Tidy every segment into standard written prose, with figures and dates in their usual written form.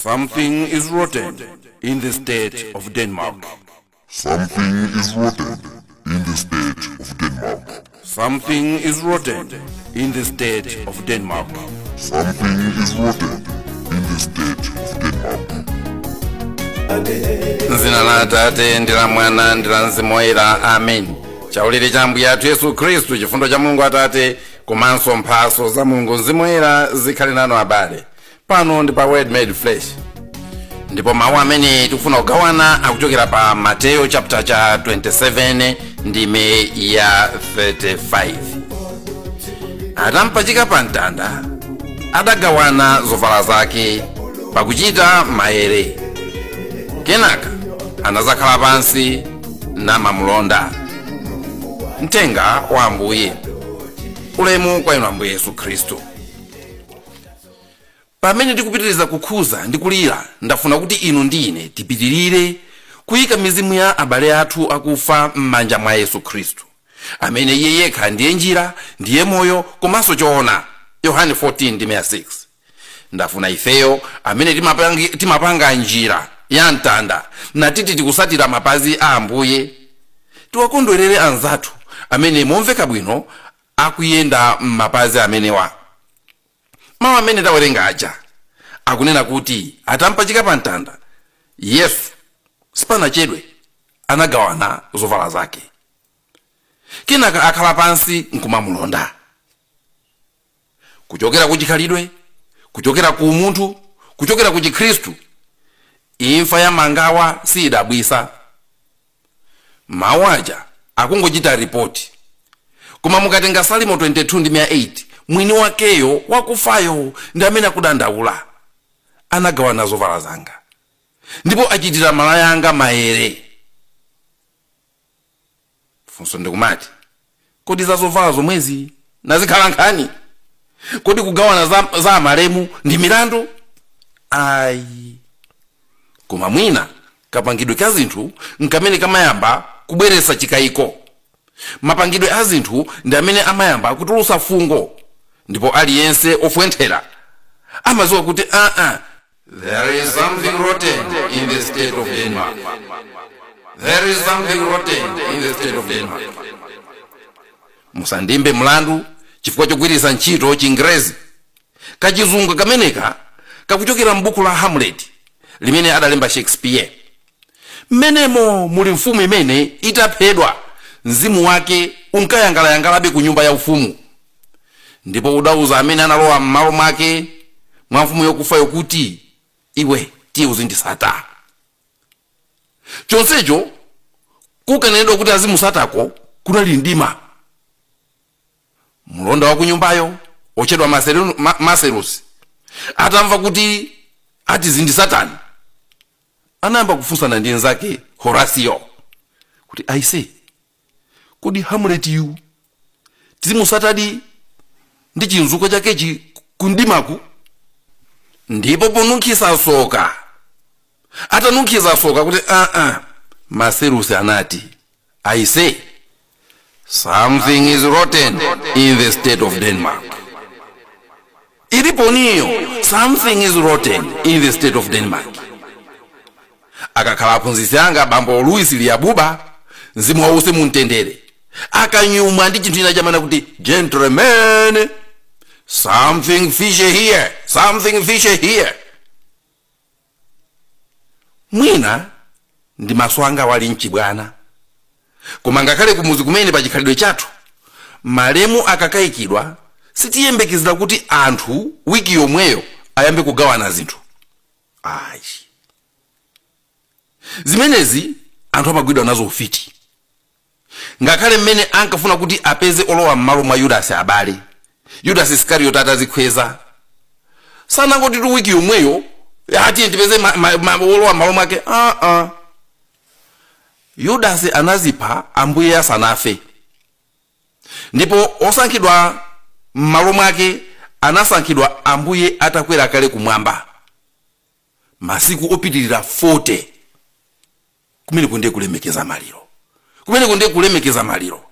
Something is rotten in the state of Denmark. Something is rotten in the state of Denmark. Something is rotten in the state of Denmark. Something is rotten in the state of Denmark. M'dzina la Atate ndi la Mwana ndi la Mzimu Woyera, amen. Chaulere cha Ambuye athu Yesu Khristu, chifundo cha Mulungu Atate komanso mphatso za Mulungu Mzimu Woyera zikhale nanu abale. Pano ndi pa Word Made Flesh, ndipo mawu amene tikufuna kugawana akuchokera pa Mateyo chapter cha 27 ndime ya 35. Atampachika pa mtanda, adagawana zovala zake pakuchita maere. Kenaka anazakhala pansi namamulonda. Mtenga wa Ambuye. Ulemu kwa inu Ambuye Yesu Khristu. Pamene tikupitiriza kukhuza ndi kulira, ndafuna kuti inu ndi ine tipitirire kuyika mizimu ya abale athu akufa m'manja mwa Yesu Khristu, amene iye yekha ndiye njira, ndiye moyo komanso choona. Yohane 14 ndime ya 6. Ndafuna ifeyo amene timapanga njira ya mtanda natiti tikusatira mapazi a Ambuye, tiwakondwerere anzathu amene momveka bwino akuyenda m'mapazi amenewa. Mawu amene tawerenga aja akunena kuti atampachika pa mtanda, Yesu sipanachedwe anagawana zovala zake, kenaka akhala pansi nkumamulonda. Kuchokera ku chikhalidwe, kuchokera ku umunthu, kuchokera ku chikhristu, imfa ya mangawa siyidabwisa. Mawu aja akungochita ripoti. Koma mukatenga Salimo 22 ndi 8, mwini wakeyo wakufayo ndi amene akudandaula. Anagawana zovala zanga, ndipo achitira malaya anga maere. Funso ndikumati, kodi za zovala zomwezi nazikhala nkhani? Kodi kugawana za amalemu ndi milandu? Ayi. Koma mwina kapangidwe ka zinthu nkamene kamayamba kubweretsa chikayiko. Mapangidwe a zinthu ndi amene amayamba kutulutsa fungo, ndipo aliyense ofwenthera amadziwa kuti there is something rotten in the state of Denmark. There is something rotten in the state of Denmark. Musandimbe mlandu chifukwa chogwiritsa ntchito Chingerezi. Kachizungu kameneka kakuchokera m'buku la Hamlet limene adalemba Shakespeare. Mmenemo muli mfumu imene itaphedwa, mzimu wake unkayangalayangalabe ku nyumba ya ufumu, ndipo udauza amene analowa m'malo mwake mwa mfumu yokufayo kuti, iwe tiye uzindisata. Chonsecho kukanenedwa kuti azimusatako kunali mdima. Mlonda wa ku nyumbayo ochedwa Marcellus atamva kuti ati zindisatani, anayamba kufunsana ndi nzake Horatio kuti, aise, kodi Hamlet yu tizimusatadi ndi chinzuko chakechi kundimaku? Ndipo ponunkhisa soka, atanunkhiza soka kuti Marcellus anati, aise, something is rotten in the state of Denmark. Iliponiyo, something is rotten in the state of Denmark. Akakhala aphunzitsi anga bambo Louis Liabuba, mzimu wause mumtendere, akanyumwa ndi chinthu china chamana kuti, gentlemen, something fishy here, something fishy here. Mwina ndi maso anga wali mchibwana, koma ngakhale kumuzi kumene pa chikhalidwe chathu malemu akakayikidwa, sitiyembekezera kuti anthu wiki yomweyo ayambe kugawana zinthu. Ayi, zimenezi anthu amagwidwa nazo ufiti. Ngakhale mmene ankafuna kuti apeze olowa m'malo mwa Yudasi abale, Yudasi Iskarioti atazikhweza, sanangoti tu wiki yomweyo ati ndipeze olowa m'malo mwake. Yudasi anazipha Ambuye asanafe, ndipo osankhidwa m'malo mwake anasankhidwa Ambuye atakwera kale kumwamba masiku opitirira 40. Kumene kundiye kulemekeza maliro, kumene kundiye kulemekeza maliro.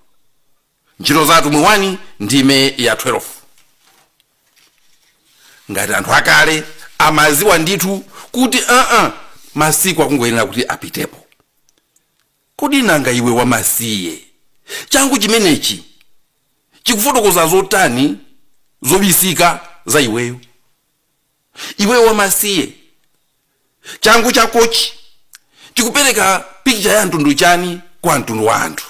Ntchito za Atumwi 1 ndime ya 12. Ngati anthu akale Amaziwa ndithu kuti masiku akungoyenera kuti apitepo. Kodi nanga iwe wamasiye, changu chimenechi chikufotokoza zotani zobisika za iweyo? Iweyo wamasiye, changu chakochi chikupereka pikicha ya mtundu chani kwa mtundu wa anthu?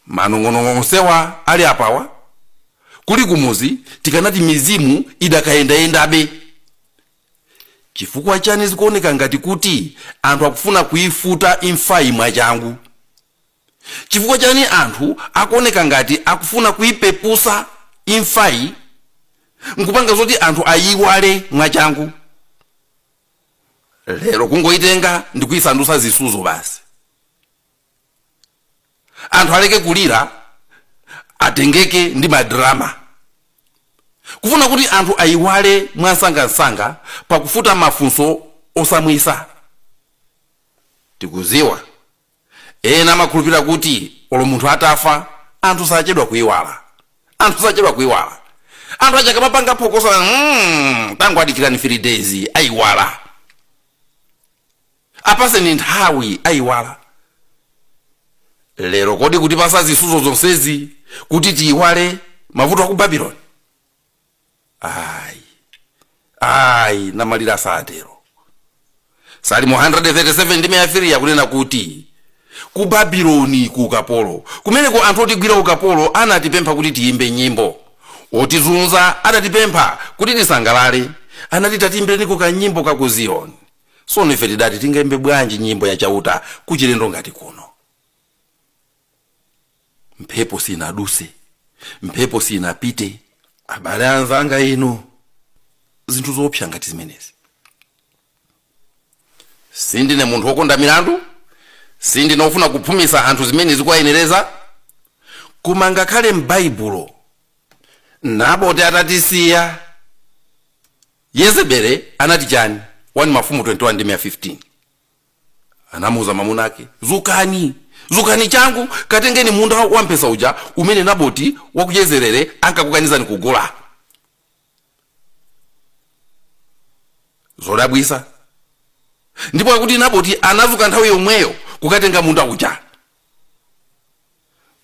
Manong'onong'o onsewa ali apawa kuli kumuzi tikanati mizimu idakayendayendabe. Chifukwa chani zikuoneka ngati kuti anthu akufuna kuifuta imfa mwachangu? Chifukwa chani anthu akuoneka ngati akufuna kuipepusa imfayi nkupanga zoti anthu ayiwale mwachangu? Lero kungoitenga ndi kuyisandusa zisuzo basi. Anthu aleke kulira, atengeke ndi madrama. Kufuna kuti anthu ayiwale mwansangasanga pakufuta mafunso osamwisa. Tikuziwa ena amakhulupirira kuti olo munthu atafa anthu sachedwa kuyiwala. Anthu sachedwa kuyiwala. Anthu aja akamapanga phokoso, tangu adikirani 3 days ayiwala. Apaseni nthawi ayiwala. Lero kodi kuti pasa zisuzo zonsezi kuti tiyiwale mavuto aku Babylon? Ayi, ayi, namalira satero. Salimo 137 ndi 3 yakunena kuti ku Babyloni ku ukapolo, kumeneko anthu otigwira ukapolo anatipempha kuti tiyimbe nyimbo, otizunza anatipempha kuti tisangalale, anati tatiimbireniko kanyimbo ka ku Ziyoni. Sono ife tidati tingaimbe bwanji nyimbo ya Chauta kuchilendo ngati kuno? Mphepo sinaduse, mphepo sinapite. Abale anzanga inu, zinthu zoopsa ngati zimenezi. Sindine munthu wokonda milandu, sindine wofuna kuphumisa anthu zimene zikuwayenereza, koma ngakhale m'Baibulo Naboti atatisiya, Yezebeli anati chani? 1 Mafumu 21 ndi 15 anamuuza mwamuna ake, zukani, zukani changu, katengeni munda wa mpesa uja umene Naboti wakuyezerere ankakukanizani kugula. Zodabwisa. Ndipo akuti Naboti anazuka nthawi yomweyo kukatenga munda uja.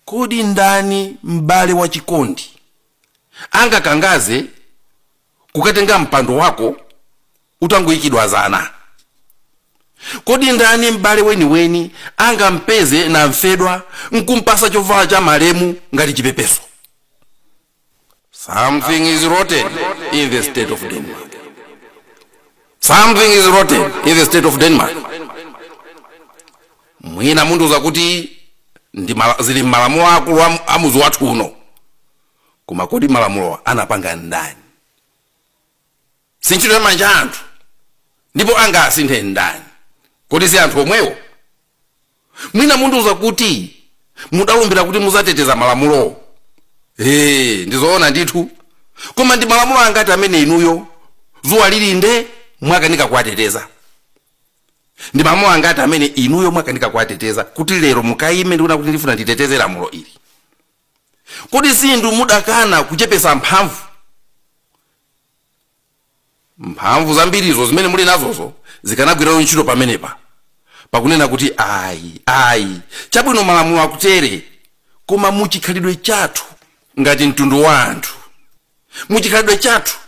Kodi ndani m'bale wa chikondi angakangaze kukatenga mpando wako utangoyikidwa zana? Kodi ndani m'bale weniweni angampeze na mfedwa nkumpasa chovala cha malemu ngati chipepeso? Something is rotten in the state of Denmark. Something is rotten in the state of Denmark. Mwina munduza kuti zili malamulo akulu amuzi wathu uno, koma kodi malamulo anapanga ndani? Sinchito ya manja anthu, ndipo angasinthe ndani? Kodi si anthu omwewo? Mwina munduza kuti mudalumbira kuti muzateteza malamulo. Ndizoona ndithu, koma ndi malamulo angati amene inuyo zuwa lilinde mwakanika kuwateteza? Ndi malamulo angati amene inuyo mwakanika kuwateteza kuti lero mukayime ndikuona kuti ndifuna nditeteze lamulo ili? Kodi sindu mudakana kuchepesa mphamvu? Mphamvu zambirizo zimene muli nazozo zikanagwirayo ntchito pamenepa, pakunena kuti ayi, ayi, chabwino malamulo akutere, koma muchikhalidwe chathu ngati mtundu wa anthu, muchikhalidwe chathu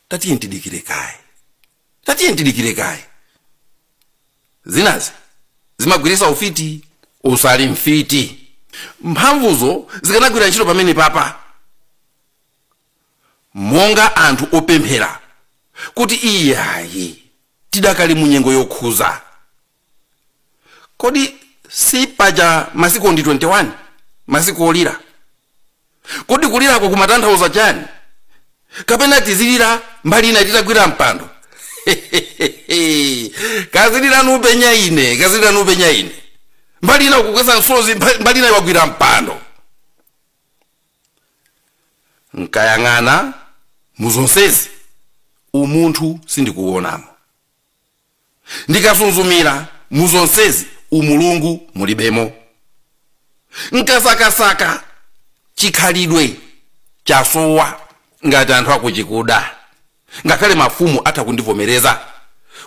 tatiye tidikire kaye, tatiye tidikire kaye. Zinazi zimagwirisa ufiti, usali mfiti. Mphamvuzo zikanagwira ntchito pamene papa monga anthu opemphera kuti iyayi tidakali munyengo yokhuza. Kodi si paja masiku ndi 21 masiku olira? Kodi kulirako kumatanthauza chani? Kapena tizilira mbali ina titagwira mpando? Kazilira nupenya ine, kazilira nupenya ine. Mbali ina kukwesa msozi, mbali ina wagwira mpando. Nkayang'ana muzonsezi umunthu sindikuonamo, ndikasunzumira muzonsezi umulungu mulibemo, nkasakasaka chikhalidwe chasowa ngati anthu akuchikuda. Ngakhale mafumu atha kundivomereza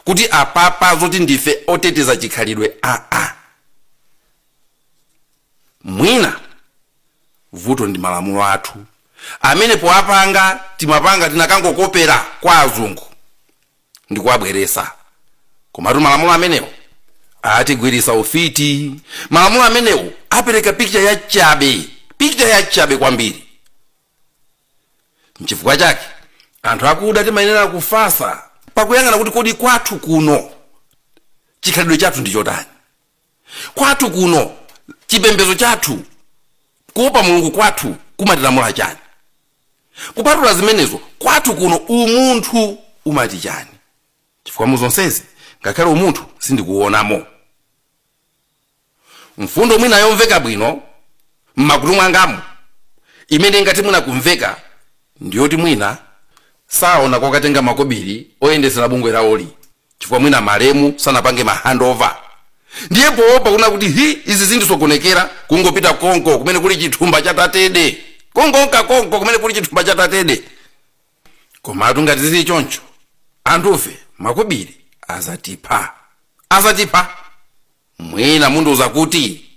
kuti apapa zoti ndife oteteza chikhalidwe aa. Mwina vuto ndi malamulo athu amene poapanga timapanga tinakangokopera kwa azungu ndikuwabweresa. Komatu malamulo amenewo atigwirisa ufiti. Malamulo amenewo apereka picture ya chabe, picture ya chabe kwambiri. Nchifukwa chake anthu akuda timayenera kufasa pakuyang'ana kuti kodi kwathu kuno chikhalidwe chathu ndi chotani, kwathu kuno chipembedzo chathu, kuopa Mulungu kwathu kumatilamula chani, kupatula zimenezo kwathu kuno umunthu umati chani. Chifukwa muzonsezi ngakhale umunthu sindikuonamo. Mfundo mwina yomveka bwino mmakutu mwangamu imene ngati mwina kumveka ndiyoti mwina saona kokatenga makobiri oyendesera bungwe laoli, chifukwa mwina malemu sanapange ma handover. Ndiye poopa kuna kuti hi izi zindisokonekera kungopita konko kumene kuli chithumba cha tatede, kongonka konko kumene kuli chithumba cha tatede. Komatu ngati zili choncho anthufe makobiri azatipha, azatipha. Mwina mundiuza kuti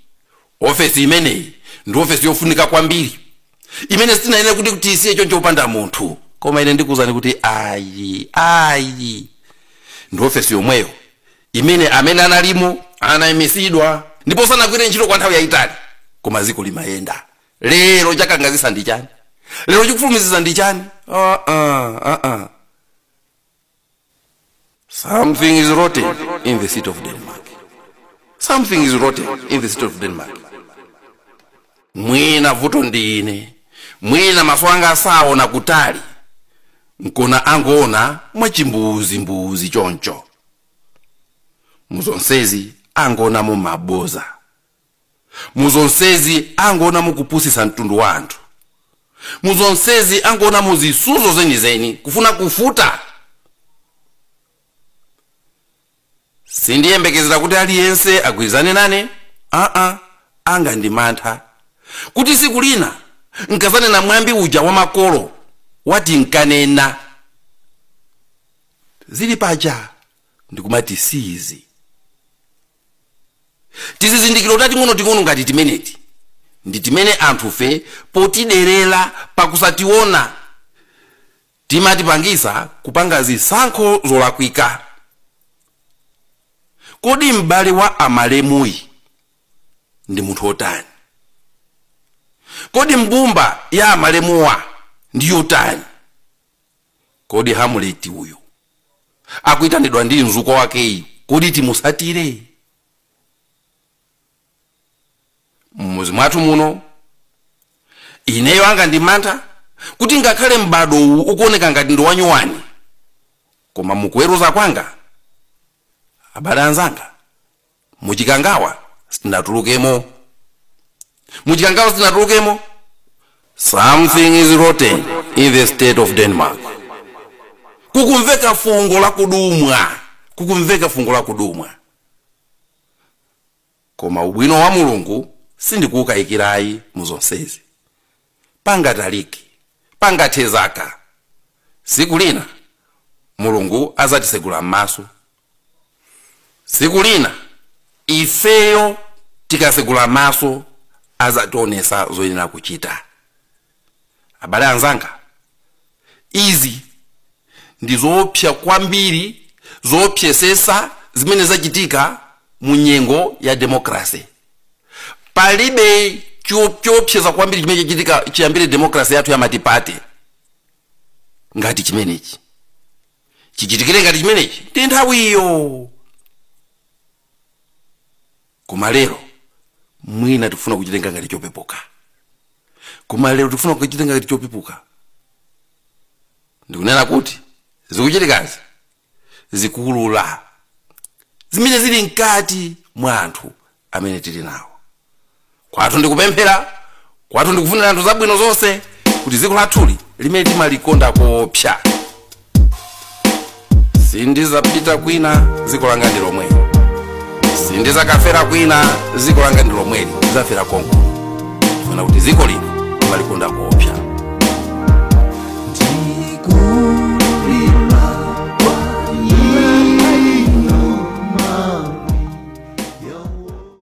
ofesi imeneyi ndi ofesi yofunika kwambiri imene sitinayenera kuti tisiye choncho opanda munthu. Koma ine ndikuwuzani kuti ayi ayi, ndi ofesi yomweyo imene amene analimo anayimisidwa ndipo sanagwire ntchito kwa nthawi yayitali, koma dziko limayenda. Lero chakangazisa ndi chani? Lero chikufulumizisa ndi chani? Something is rotten in the city of Denmark. Something is rotten in the city of Denmark. Mwina vuto ndi ine, mwina maso anga asaona kutali, nkona angoona mwachimbuzi-mbuzi choncho. Muzonsezi angoona mu maboza, muzonsezi angoona mukupusisa mtundu wa anthu, muzonsezi angoona muzisuzo zenizeni kufuna kufuta. Sindiyembekezera kuti aliyense agwirizane nane. Anga ndi mantha kuti siku lina nkazanena mwambi uja wa makolo wati nkanena zili paja ndikumati sizi. Tizizindikiro tating'onoting'ono ngati timeneti ndi timene anthufe potiderera pakusationa timatipangisa kupanga zisankho zolakwika. Kodi m'bale wa amalemuyi ndi munthu otani? Kodi mbumba ya amalemuwa ndi yotani? Kodi Hamlet uyu akuitanidwa ndi mzuko wakeyi, kodi timusatire? Mmuzi mwathu muno ineyo anga ndi mantha kuti ngakhale m'bado uwu ukuoneka ngati ndi wanyuwani, koma mukuweruza kwanga abale anzanga muchikangawa sitinatulukemo, muchikangawa sitinatulukemo. Something is rotten in the state of Denmark. Kukumveka fungo la kudumwa, kukumveka fungo la kudumwa. Koma ubwino wa Mulungu sindikuwukayikirayi muzonsezi. Pangataliki, pangathezaka, siku lina Mulungu azatisegula m'maso. Siku lina ifeyo tikasegula maso azationesa zoyenera kuchita. Abale anzanga, izi ndi zoopsa kwambiri, zoopsesesa zimene zachitika mu nyengo ya demokrasi. Palibe choopsesa kwambiri chimene chachitika chiyambire demokrasi yathu ya matipate ngati chimenechi. Chichitikire ngati chimenechi ndi nthawiyo. Koma lero mwina tifuna kuchitenga ngati chopepuka. Koma lero tifuna kuchitenga ngati chopepuka. Ndikunena kuti zikuchitikazi zikulula zimene zili mkati mwa anthu amene tili nawo. Kwathu ndikupemphera, kwathu ndikufunira anthu zabwino zonse kuti dziko lathuli limene timalikonda koopsa. Sindizapita kwina, dziko langa ndi lomweli. Sindizakafera kwina, dziko langa ndi lomweli. Ndizafera konko. Ndifuna kuti dziko lino timalikonda koopsa.